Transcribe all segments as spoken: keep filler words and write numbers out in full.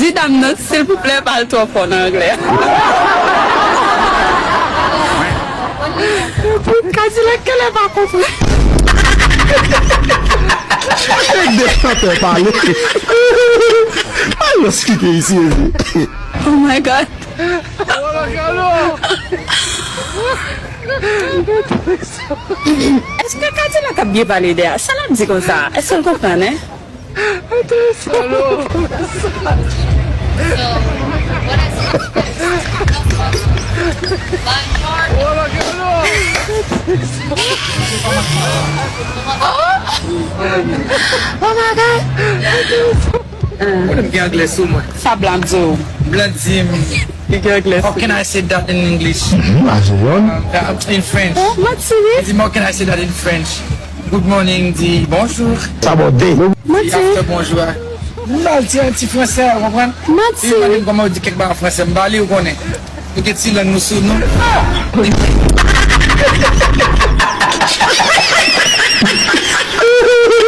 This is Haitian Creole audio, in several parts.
Di dam nan, silvouplè, pale twò fò nan anglè. Kadilak genlè pa konprann. Nèg de chantè pale. Alòs kite isi, ezi. Oh my God. Èske Kadilak ap byen pale de a? Sa l ap di konsa? Èske l konprann, en? Oh my God! Konnen m gen anglè sou mwen. Sa blan di w? Blan di m, Li gen anglè sou. How can I say that in English? Mhm, as one. Um, uh, in French. Oh, manti wi. Li di, how can I say that in French? Good morning, di bonjour. Sa bon de. Di after bonjour. M ba l ti, ti fransè, ou konprann? Manti. Li mande m kòman yo di kèk bagay an fransè, m ba li, ou konnen. Nou gen ti lang nou sou nou.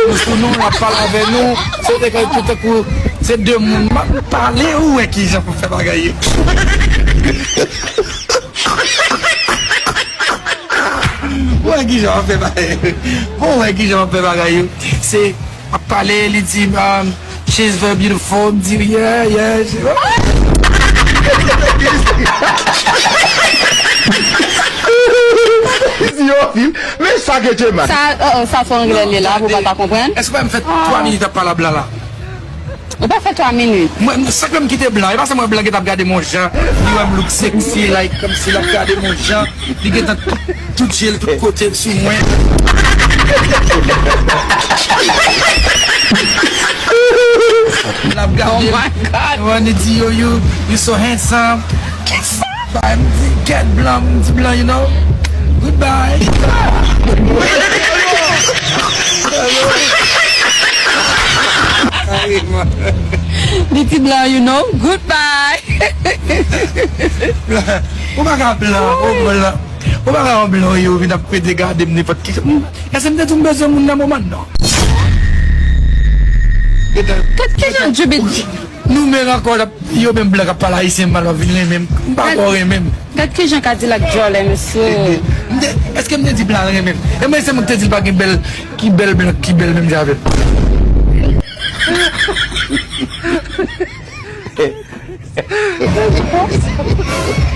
Nou sou nou, l ap pale avè nou. Se te kòm tout tankou se de moun m ap pale, ou wè kijan pou fè bagay yo. Ou wè kijan w ap fè bagay yo. Bon, ou wè kijan w ap fè bagay yo. Se, ap pale, li di, um, she's very beautiful. M di, yeah, yeah. Li di, yo, men sa ke te mal. Sa, uh, uh, sa se anglè li la, pou pa ta konprann. Èske w pa m fè twa minit ap pale a blan la? Ou pa fè twa minit. Mwen, sa k fè m kite blan, e pa se mwen blan ki t ap gade m yon jan, li wè m look sexy, like, kòmsi l ap gade m yon jan, li gentan tout, tout je l, tout kote l sou mwen. L ap gade m. Oh my God. Mwen, li di, yo, you, you so handsome. Kisa? Bay, m di, get blan, m di blan, you know. Goodbye. Li di blan, you know, goodbye. Ou pa ka blan, ou blan. Ou pa ka yon blan, yo vin ap pede gade m nenpòt ki. Èske m te di w m bezwen moun nan moman, non? Gad kijan Djoubi. Nou menm ankò, l ap, yo menm blan k ap pale ayisyen mal, w ap vin renmen m. M pa kwè w renmen m. Gad kijan Kadilak djòlè, mesye. M te, èske m te di blan renmen m? E mwen se mwen ki te di l pa gen bèl, ki bèl blan, ki bèl menm jan avè m.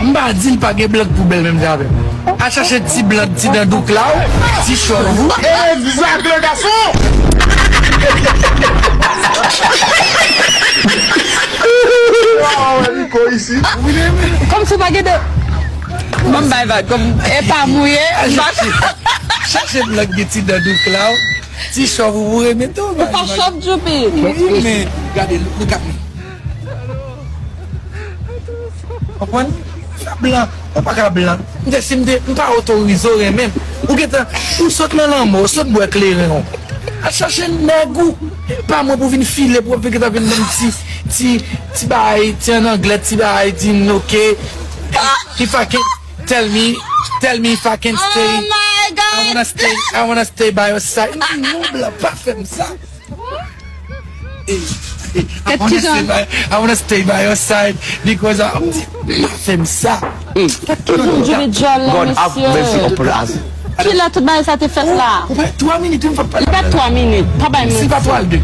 M pa di l pa gen blan k pou bèl menm jan avè m. Al chache ti blan, ti dan douk la, ti chòv ou. Egzak, le gason! Waw, Nico isi. Kòmsi w pa gen de. Ban m bay vag, kòm e pa mouye, m pa. Chache, chache blan k gen ti dan douk la, ti chòv ou pou renmen tou. Ou pa chòv, Djoubi. Wi, men gade, look at me. Konprann? Sa blan, ou pa ka blan. M te, si m te, m pa otorize w renmen m. Ou gentan, ou sot nan lanmò, ou sot bwè kleren w. Al chache nèg ou. Pa mwen pou vin file, pou w gentan vin ban m ti, ti, ti bagay, ti an anglè, ti bagay, di m, ok. If I can, tell me, tell me if I can stay. Oh my God. I wanna stay, I wanna stay by your side. Non, blan, pa fè m sa. Eh, eh, I wanna stay by, I wanna stay by your side because I, m di, pa fè m sa. Gad kijan Djoubi djòlè, mesye. Kilè tout bagay sa te fèt la? Ou bay twa minit, m fè pale. Li bay twa minit, pa bay manti. Si pa twa, l de.